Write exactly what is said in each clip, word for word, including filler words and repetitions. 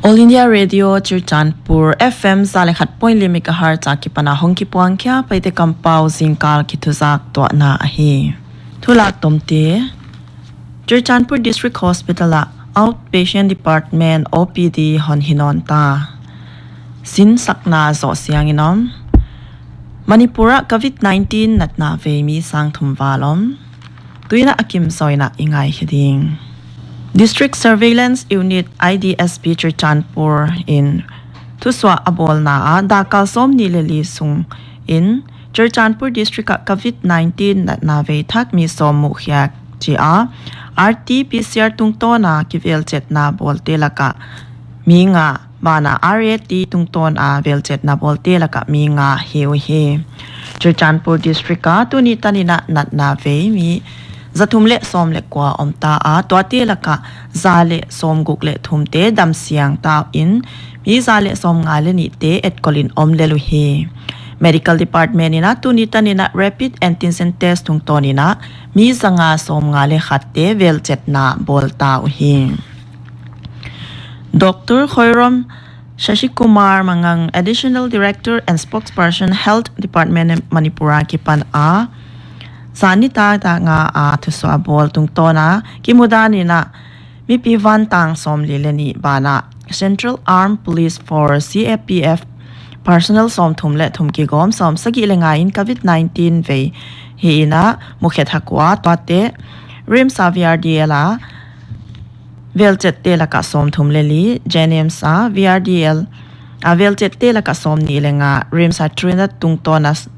All India Radio Churachandpur, F M za leh khat point li megahertz a kipan a hong kipuang khia Paite kampau zingkal kithuzak tuahna ahi. Thulak tomte. Churachandpur District Hospital ah Outpatient Department, O P D, hon hi nawn ta. Sinsakna zoh siangin om. Manipur ah COVID nineteen natna vei mi sang thum val om. Tuin a kim zoh in i ngaikhe ding. District Surveillance Unit, I D S P, Churachandpur in thusuah a bawlna ah dakkal sawmnih leh li sungin Churachandpur District ah COVID nineteen natna vei thak mi sawm muhkhiak chi a, R T P C R tungtawn a kivelchetna bawlte laka mi nga, banah R A T tungtawn a velchetna bawlte laka mi nga hi uhi. Churachandpur District ah tuni tanin a natna vei mi za thum leh sawm leh kua om ta a, tuate laka za leh sawmguk leh thumte damsiang ta in, mi za leh sawmnga leh nihte etkol in om lel uhi. Medical Department in a tuni tanin a Rapid Antigen Test tungtawn in a mi zanga sawmnga leh khatte velchetna bawl ta uhi. Doctor Khoirom Shashikumar Mangang, Additional Director and Spokesperson, Health Department, Manipur a kipan a, zan nitak dak nga a thusuah bawl tungtawn a kimudan in a mipi vantang sawmli leh nih banah Central Armed Police Force, C A P F, personnel sawmthum leh thum kigawm sawmsagih leh nga in COVID nineteen vei hi in a mukhe thak ua, tuate RIMS a V R D L a velchette laka sawmthum leh li, JNIMS a V R D L a velchette laka sawmnih leh nga, RIMS a Trinidad tungtawn a s-,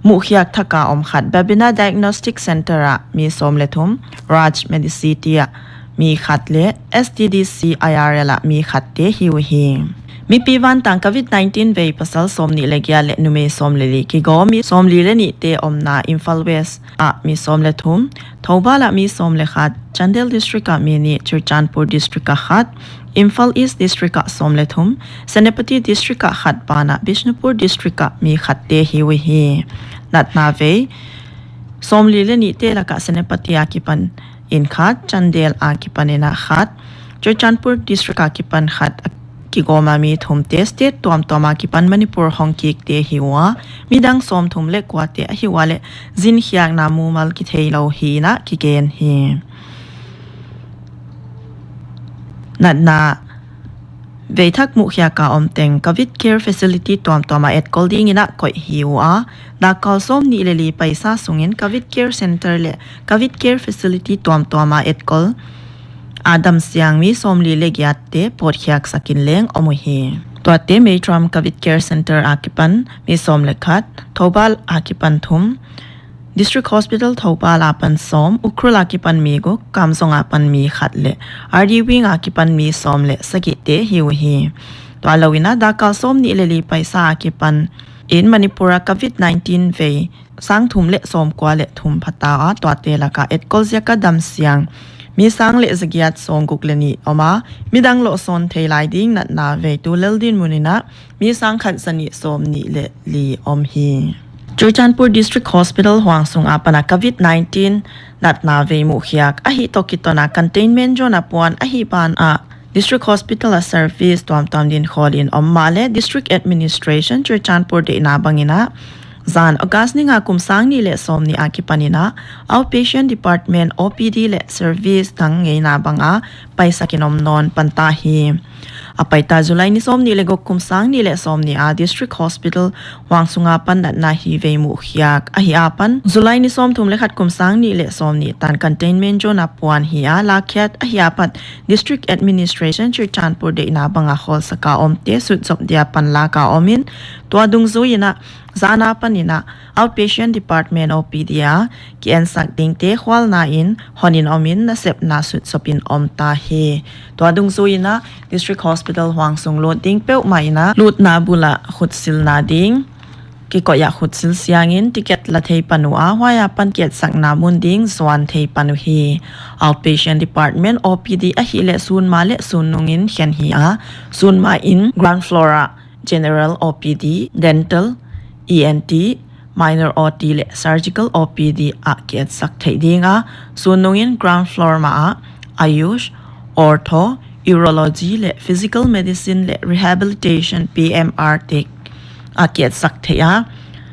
muhkhiak thaka om khat, Babina Diagnostic Center a mi sawm leh thum, Raj Medicity a mi khat leh S T D C I R L a mi khatte hi uhi. Mipi vantang COVID nineteen vei pasal sawmnih leh giat leh numei sawm leh li kigawm mi sawmli leh nihte omna Imphal West ah mi sawm leh thum, Thoubal ah mi sawm leh khat, Chandel District ah mi nih, Churachandpur District ah khat, Imphal East District ah sawm leh thum, Senapati District ah khat banah Bishnupur District ah mi khatte hi uhi. Natna vei sawmli leh nihte laka Senapati a kipan in khat, Chandel a kipan in a khat, Churachandpur District a kipan khat kigawm a mi thumte state tuamtuam a kipan Manipur hong kikte hi ua, midang sawmthum leh kuate ahi ua leh zinkhiakna mumal kitheilou hi in a kigen hi. Natna vei thak muhkhiak a om teng COVID Care Facility tuamtuam a etkol ding in a koih hi ua, dakkal sawmnih leh li paisa sungin COVID Care Center leh COVID Care Facility tuamtuam a etkol a damsiang mi sawmli leh giatte pawtkhiaksak in leng om uhi. Tuate Meitram COVID Care Center a kipan mi sawm leh khat, Thoubal a kipan thum, District Hospital Thoubal a pan sawm, Ukhrul a kipan mi guk, Kamjong a pan mi khat leh R D Wing a kipan mi sawm leh sagihte hi uhi. Tua lou in a dakkal sawmnih leh li paisa a kipan in Manipur a COVID nineteen vei sang thum leh sawmkua leh thum pha ta a, tuate laka etkol ziaka damsiang mi sang leh zagiat sawmguk leh nih om a, midang lohsawn thei lai ding natna vei tu lel dinmun in a mi sang khat zanih sawmnih leh li om hi. Churachandpur District Hospital huang sung a pan a COVID nineteen natna vei muhkhiak ahi toh kiton a containment zone a puan ahih banah District Hospital a service tuamtuam din khawl in om mahleh District Administration Churachandpur deihna bang in a zan August ni nga kum sang nih leh sawmnih a kipan in a Outpatient Department, O P D leh service dang ngeina bang a paisak in om nawn pan ta hi. A paita July ni sawmnih leh guk kum sang nih leh sawmnih a District Hospital huang sung a pan natna hi vei muhkhiak ahi a pan July ni sawmthum leh khat kum sang nih leh sawmnih tan containment zone a puan hi a, lakkhiat ahi a pat District Administration Churachandpur deihna bang a khawlsak a omte sutzop dia panlak a om in, tua dungzui in a zan a pan in a Outpatient Department, O P D a ki-ensak dingte khualna in hon in om in nasepna sutzop in om ta hi. Tua dungzui in a District Hospital huang sung lut ding peuhmah in a lutna bul a khutsilna ding kikoih a khutsil siangin ticket la thei pan ua, huai a pan ki-etsakna mun ding zuan thei pan uhi. Outpatient Department, O P D, ahihleh sunma leh sunnung in khen hi a, sunma in ground floor a General, O P D, Dental, E N T, Minor O T leh Surgical O P D a ki-etsak theih ding a, sunnung in ground floor mah a Ayush, Ortho, urology leh physical medicine leh rehabilitation, P M R te a kietsak theih a,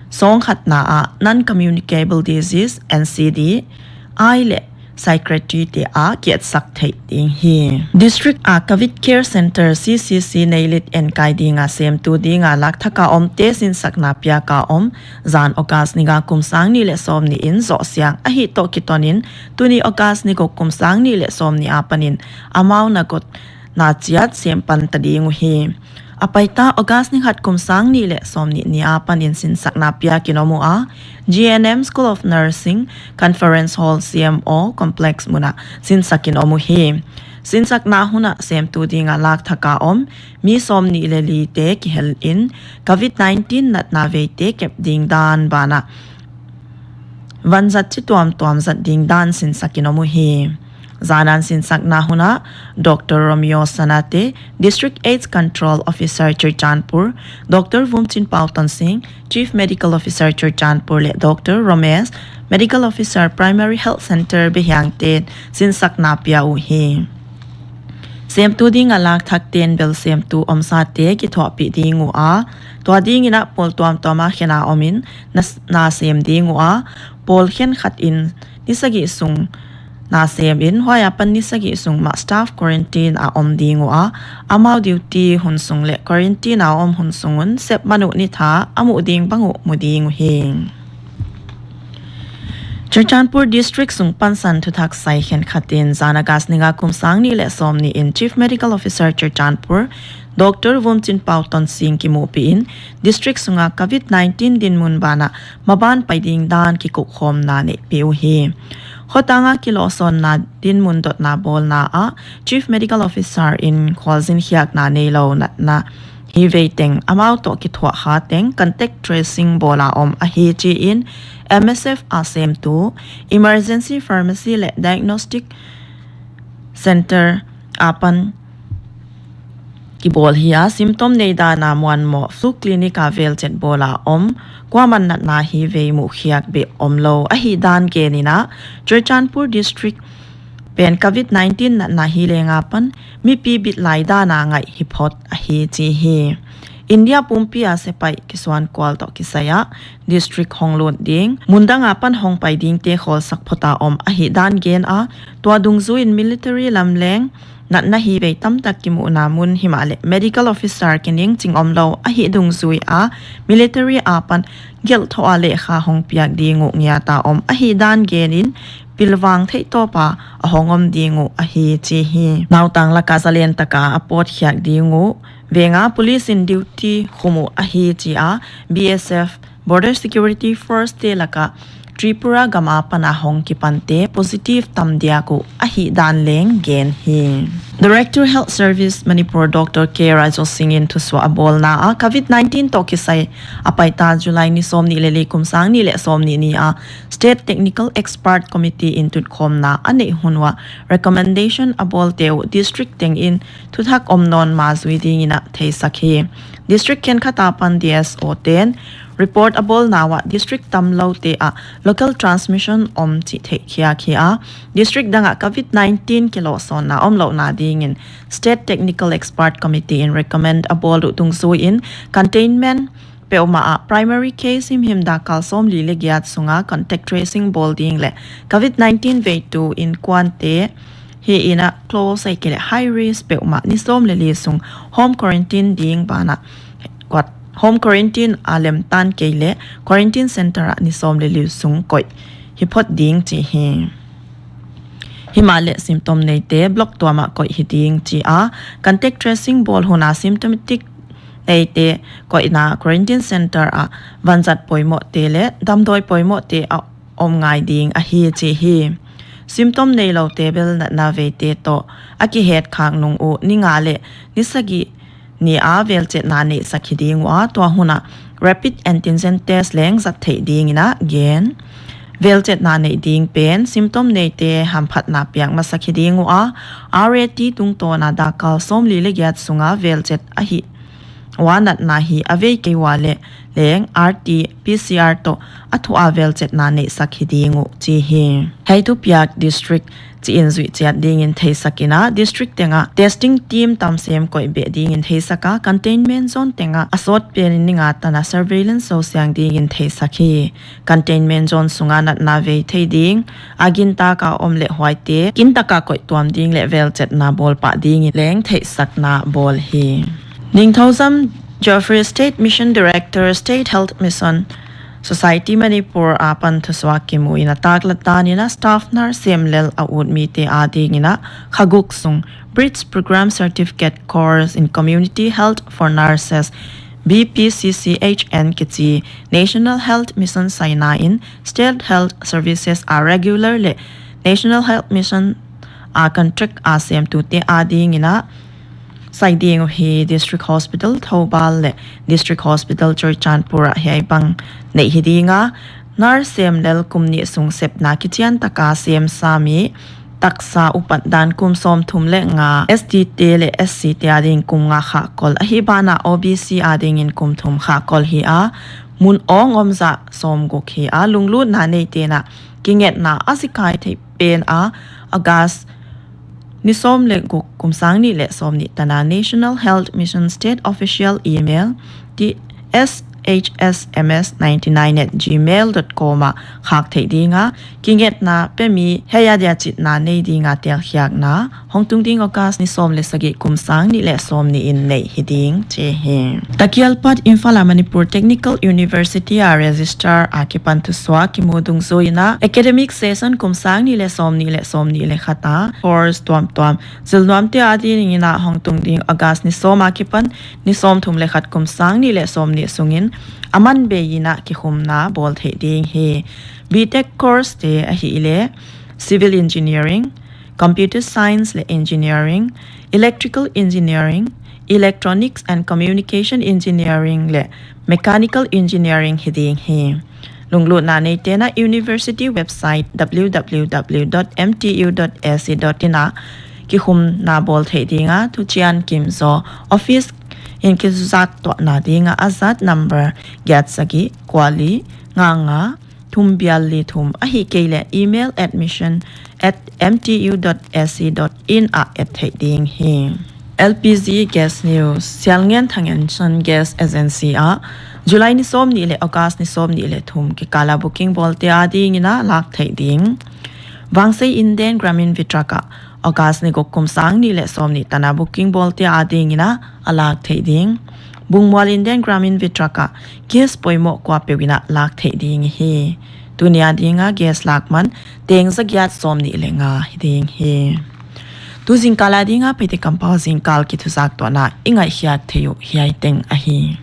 sawng khatna ah non-communicable disease, N C D, eye leh psychiatry te a kietsak theih ding hi. District a Covid Care Center, C C C, neilit enkai dinga semtu dinga lak thaka omte sinsakna piaka om, zan August ni nga kum sang nih leh sawmnih in zoh siang ahi toh kitonin, tuni August ni guk kum sang nih leh sawmnih apanin amau na gotna chiat sem pan ta ding uhi. A paita August ni khat kum sang nih leh sawmnih ni apanin sinsakna piakin om ua, G N M School of Nursing Conference Hall, C M O Complex muna sinsakin om uhi. Sinsakna huna semtu dinga lak thaka om mi sawmnih leh lite kihel in Covid nineteen natna veite kep ding dan bana vanzat chi tuamtuam zat ding dan sinsakin om uhi. Zanan sinsakna huna Doctor Romeo Sanate, District AIDS Control Officer Churachandpur, Doctor Vumchinpau Tonsing, Chief Medical Officer Churachandpur leh Doctor Romesh, Medical Officer Primary Health Center Behiang te sinsakna pia uhi. Semtu dinga lak thak ten bel semtu omsate kithuahpih ding ua, tua dingin a pawl tuamtuama khena omin na, na sem ding ua, pawl khenkhat in ni sagih sung na sem in, huai apan ni sagih sung mah staff quarantine a om ding ua, amau duty hun sung leh quarantine a om hun sung un sep man uh ni tha a muh ding bang uh mu ding uhi. Churachandpur District sung pansan thuthak sai khenkhat in zan August ni nga kum sang nih leh sawmnih in Chief Medical Officer Churachandpur, Doctor Vumchinpau Tonsing kimuhpih in, district sunga Covid nineteen dinmun bana maban pai ding dan kikupkhawmna neihpih uhi. Khotanga kilohsawnna dinmun dotna bawlna ah Chief Medical Officer in khualzin khiakna neilou natna hi vei teng amau toh kithuah kha teng contact tracing bawla om ahi chi in M S F a semtu Emergency Pharmacy leh Diagnostic Center apan kibawl hi a, symptom nei dana muanmoh flu clinic a velchet bawla om, kuaman natna hi vei muhkhiak beh omlou ahi dan genin a, Churachandpur District pen Covid nineteen natna hi leng apan mipi bit lai dana ngaih hi phot ahi chi hi. India pumpi a sepaih kisuan kual toh kisai a district hong lut ding, mundang apan hong pai dingte khawlsak phota om ahi dan gen a, tua dungzuiin military lam leng natna hi vei tamtak kimuhna mun himahleh medical officer kiningching omlou ahi dungzui a, military apan gelh thoh a lehkha hong piak ding uh ngiata om ahi dan genin pilvang theih tawpa a hong om ding uh ahi chi hi. Nautang laka zalen taka a pawtkhiak ding uh venga police in duty khum uh ahi chi a, B S F Border Security Force te laka Tripura gam apan a hong kipante positive tam diak uh ahi dan leng gen hi. Director Health Service Manipur Doctor K Rajosing in thusuah a bawlna ah Covid nineteen toh kisai a paita July ni sawmnih leh li kum sang nih leh sawmnih ni a State Technical Expert Committee in tutkhawmna a neih hun uah recommendation a bawlte uh district tengin thuthak om nawn ma zui dingin a theisak hi. District khenkhat apan D S O ten report a bawlna uah district tamloute ah local transmission om chih theihkhiak hi a, district dangah Covid nineteen kilohsawnna omlouhna dingin State Technical Expert Committee in recommend a bawl uh dungzuiin containment peuhmah ah primary case himhim dakkal sawmli leh giat sunga contact tracing bawl ding leh Covid nineteen veitu inkuante hi in a close ahihkeileh high risk peuhmah ni sawm leh li sung home quarantine ding bana kuat home quarantine a lemtan keileh quarantine center ah ni sawm leh li sung koih hi phot ding chi hi. Himahleh symptom neite block tuamah koih hi ding chi a, contact tracing bawl huna symptomatic neite koihna quarantine center ah vanzat poimohte leh damdawi poimohte a om ngai ding ahi chi hi. Symptom neiloute bel natna veite toh a kihet khak nung uh ni nga leh ni sagih ni a velchetna neihsak hi ding ua, tua huna rapid antigen test leng zat theih dingin a gen. Velchetna neih ding pen symptom neite hamphatna piak masak hi ding ua, R A T tungtawna dakkal sawmli leh giat sunga velchet ahi ua natna hi a vei kei ua leh leng R T P C R toh a thuah a velchetna neihsak hi ding uh chi hi. Hiai thupiak district chi in zuih chiat dingin theisak in a, district teng ah testing team tam sem koih beh dingin theisak a, containment zone teng ah a sawt pen in ning a tan a surveillance sosiang dingin theisak hi. Containment zone sung a natna vei thei ding, a gintak a om leh huaite kintak a koih tuam ding leh velchetna bawl pah dingin leng theihsakna bawl hi. Ningthoujam Geoffrey, State Mission Director, State Health Mission Society Manipur apan thusuak kimu in a taklat dan in a, staff nurse sem lel a ut mite adingin a kha guk sung Bridge Program Certificate Course in Community Health for Nurses, B P C C H N kichi National Health Mission saina in State Health Services a regular leh National Health Mission a contract a semtute adingin a sai ding uhi. District Hospital Thoubal leh District Hospital Churachandpur ah hiai bang neih hi ding a, nurse sem lel kum nih sung sepna kichian taka sem sa mi, taksa upat dan kum sawmthum leh nga, S T te leh S C te ading kum nga khakol ahi banah O B C adingin kum thum khakol hi a, mun awng om zah sawmguk hi a, lunglutna neite'n a kingetna a zikai theih pen a, August ni sawm leh guk kum sang nih leh sawmnih tan a National Health Mission State Official Email ti S H S M S ninety nine at gmail dot com ah khak theih ding a, kingetna pe mi hiai adia chitna nei ding a telkhiakna hongtung ding August ni sawm leh sagih kum sang nih leh sawmnih in neih hi ding chi hi. Takial pat Imphal a Manipur Technical University a Registrar akipan thusuak kimu dungzui in a, academic session kum sang nih leh sawmnih leh sawmnih leh khat a course tuamtuam zilnuamte adingin a hongtung ding August ni sawm akipan ni sawmthum leh khat kum sang nih leh sawmnih sungin a man bei in a kikhumna bawl theih ding hi. B Tech course te ahihleh Civil Engineering, Computer Science leh Engineering, Electrical Engineering, Electronics and Communication Engineering leh Mechanical Engineering hi ding hi. Lunglutna neite'n a university website W W W dot M T U dot A C dot in ah kikhumna bawl theih ding a, thuchian kim zaw office in kizaktuahna ding a, a zat number giat sagih kua li nga nga thum bial li thum, ahihkeileh email admission at M T U dot A C dot in ah et theih ding hi. L P G Gas News. Sialngen Thang and Son Gas Agency ah July ni sawmnih leh August ni sawmnih leh thum kikal a booking bawlte adingin a lak theih ding. Vangsei Indian Gramin Vitrak ah August ni guk kum sang nih leh sawmnih tan a booking bawlte adingin a lak theih ding. Bungmual Indian Gramin Vitrak ah gas poimoh kuapeuh in a lak theih ding hi. Tuni a ding a gas lak man teng zagiat sawmnih leh nga hi ding hi. Tu zingkal a ding a Paite kampau zingkal kithuzaktuahna i ngaihkhiak theih uh hiai teng ahi.